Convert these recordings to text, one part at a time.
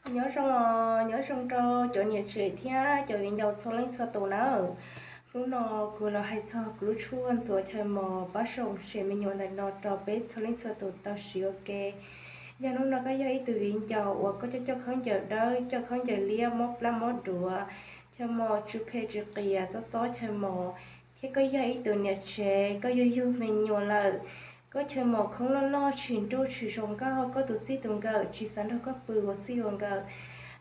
Nyob zoo, nyob zoo rau cov niam tsev thiab cov viv ncaus txhua leej txhua tus nawb. Hnub no kuv los hais txog kuv lub tshuaj ntxuav chaw mos pab zoo tsheb me nyuam ntawm no rau peb txhua leej txhua tus tau siv ua ke. Yog hnub no koj yog ib tug viv ncaus uas koj coj coj khaub ncaws dawb, coj khaub ncaws liab, mob plab mob duav, chaw mos tsw phem tsw qias, txob txob chaw mos, thiab koj yog ib tug niam tsev, koj yug yug me nyuam lawm, koj chaw mos khoob loj loj, tsis nruj tsis zoo nkauj, koj tus txij tus nkawm tsis xav nrog koj pw ua txij ua nkawm,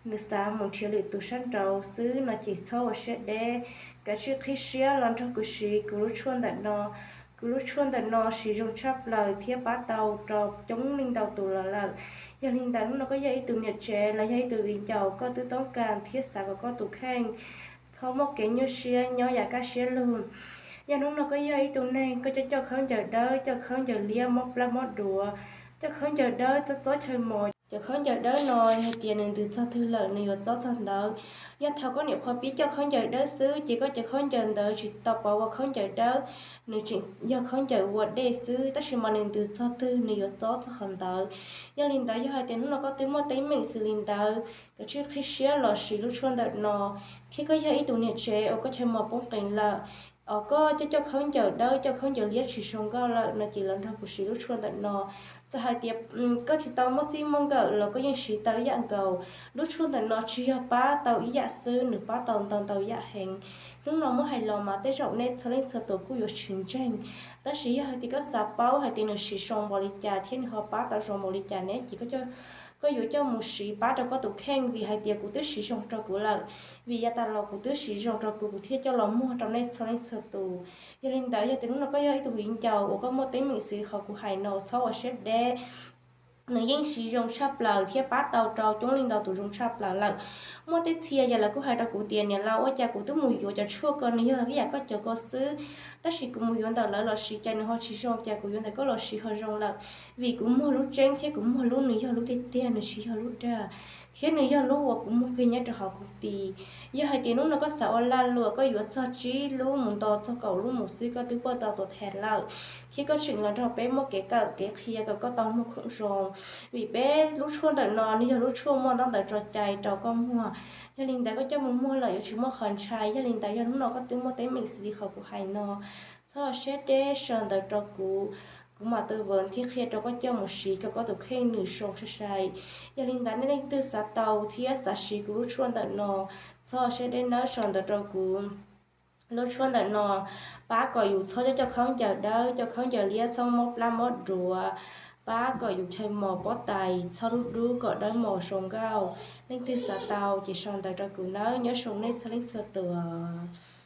nws xav mus nrhiav lwm tus sab nraud xwb no ces txhob ua siab deb, kav tsij qhib siab los nrog kuv siv kuv lub tshuaj ntawm no. Kuv lub tshuaj ntawm no siv zoo tshaj plaws thiab pab tau rau coob leej ntau tus los lawm. Yog li ntawd hnub no koj yog ib tug niam tsev los yog ib tug viv ncaus, koj twb toob kas thiab xav kom koj tus kheej txhob muaj kev nyuaj siab nyob yam kaj siab lug. Yog hnub no koj yog ib tug neeg koj coj coj khaub ncaws dawb, coj khaub ncaws liab, mob plab mob duav, coj khaub ncaws dawb txob txob chaw mos, cov khaub ncaws dawb no hais tias nws ntws txog twg lawm nws yuav txob txog ntawd. Yog thaum koj niam qhuav pib coj khaub ncaws dawb xwb ces koj cov khaub ncaws ntawd tsis tau pov ua khaub ncaws dawb, nws tseem yog khaub ncaws ua dej xwb, tab sis mas nws ntws txog twg nws yuav txob txog qhov ntawd. Yog li ntawd yog hais tias hnub no koj twb muaj teeb meem xws li ntawd, kav tsij qhib siab los siv lub tshuaj ntawm no, thiab koj yog ib tug niam tsev uas koj chaw mos poob qees lawm, os koj coj coj khaub ncaws dawb, coj khaub ncaws liab tsis zoo nkauj lawm no ces los nrog kuv siv lub tshuaj ntawm no. Txawm hais tias koj tsis tau muaj txij muaj nkawm los koj yeej siv tau ib yam nkaus. Lub tshuaj ntawm no tsis yog pab tau ib yam xwb, nws pab tau ntau ntau yam heev. Hnub no muab hais los mas tej zaum nej txhua leej txhua tus kuj yuav tsis ntseeg, tab sis yog hais tias koj xav paub hais tias nws siv zoo npaum li cas thiab nws ho pab tau zoo npaum li cas ne ces koj yuav coj mus siv pab rau koj tus kheej, vim hais tias kuv twb siv zoo rau kuv lawm. Vim yav tas los kuv twb siv zoo rau kuv, kuv thiaj coj los muag rau nej txhua leej txhua tus. Yog li ntawd yog tias hnub no koj yog ib tug viv ncaus uas koj muaj teeb meem xws li qhov kuv hais no txhob ua siab deb, nws yeej siv zoo tshaj plaws thiab pab tau rau coob leej ntau tus zoo tshaj plaws lawm. Muaj tej txhia yam lawv kuj hais rau kuv tias niam laus, ua cas kuv twb mus yuav cov tshuaj ko nws yog ib yam koj cov ko xwb, tab sis kuv mus yuav ntawm lawv los siv cas nws ho tsis zoo, cas kuv yuav ntawm koj los siv ho zoo lawm. Vim kuv muag lub tseeb thiab kuv muag lub nws yog lub tiag tiag, nws tsis yog lub dag, thiab nws yog lub uas kuv muag kiag nyob rau hauv koom tis. Yog hais tias hnub no koj xav ua lag luam, koj yuav txog tsib lub mus nto txog kaum lub mus xwb koj twb pauj tau tuam thas lawm, thiab koj tseem los nrog peb muaj kev kawm kev qhia kom koj tau muag khoom zoo. Vim peb lub tshuaj ntawm no nws yog lub tshuaj muaj ntaub ntawv tso cai rau koj muag. Yog li ntawd koj coj mus muag lawm yuav tsis muaj qhov ntshai. Yog li ntawd yog hnub no koj twb muaj teeb meem xws li qhov kuv hais no, txhob ua siab deb, sau ntawv rau kuv, kuv mam tư vấn thiab qhia rau koj coj mus siv kom koj tus kheej nws zoo sai sai. Yog li ntawd nej leej twg xav tau thiab xav siv kuv lub tshuaj ntawm no, txhob ua siab deb nawb, sau ntawv rau kuv. Lub tshuaj ntawm no pab kom yus txhob coj coj khaub ncaws dawb, coj khaub ncaws liab txhob mob plab mob duav, pab kom yus chaw mos pob tais txhob dub dub kom dawb mos zoo nkauj. Leej twg xav tau ces sau ntawv rau kuv nawb, nyob zoo nej txhua leej txhua tus.